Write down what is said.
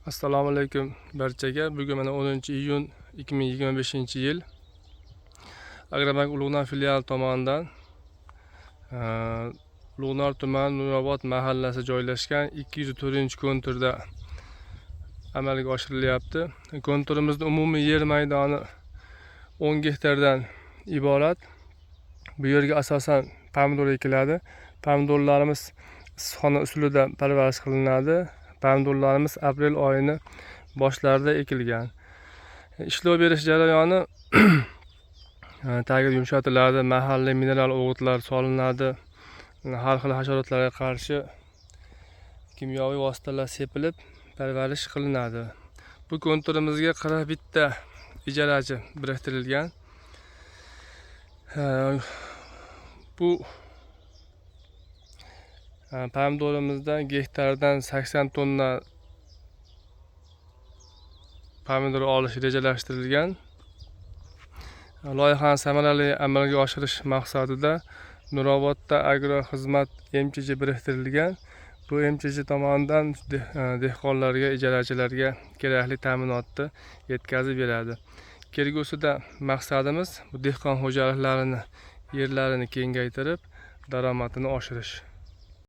Assalomu alaykum barchaga. Bugun mana 10 iyun 2025 yil Agrobank Ulug'nor filiali tomonidan Ulug'nor tumani, Nurobod mahallasi joylashgan 204 konturda amalga oshirilyapti. Konturimizni umumiy yer maydoni 10 gektardan iborat. Bu yerga asosan pomidor ekiladi. Pomidorlarimiz issiqxona usulida parvarish qilinadi. Pomidorlarimiz aprel oyini boshlarida ekilgan. Ishlov berish jarayoni tagi yumshatiladi, mahalliy mineral o'g'itlar solinadi, har xil hasharotlarga qarshi kimyoviy vositalar sepilib parvarish qilinadi. Bu konturimizga 41 ta ijarachi biriktirilgan. Bu pomidorimizdan gektardan 80 tonna pomidor olish rejalashtirilgan. Loyihani samarali amalga oshirish maqsadida Nurobodda Agro Xizmat MChJ biriktirilgan. Bu MChJ tomonidan dehqonlarga, ijarachilarga kerakli ta'minotni yetkazib beradi. Kelgusida maqsadimiz bu dehqon xo'jaliklarini yerlarini kengaytirib, daromadini oshirish.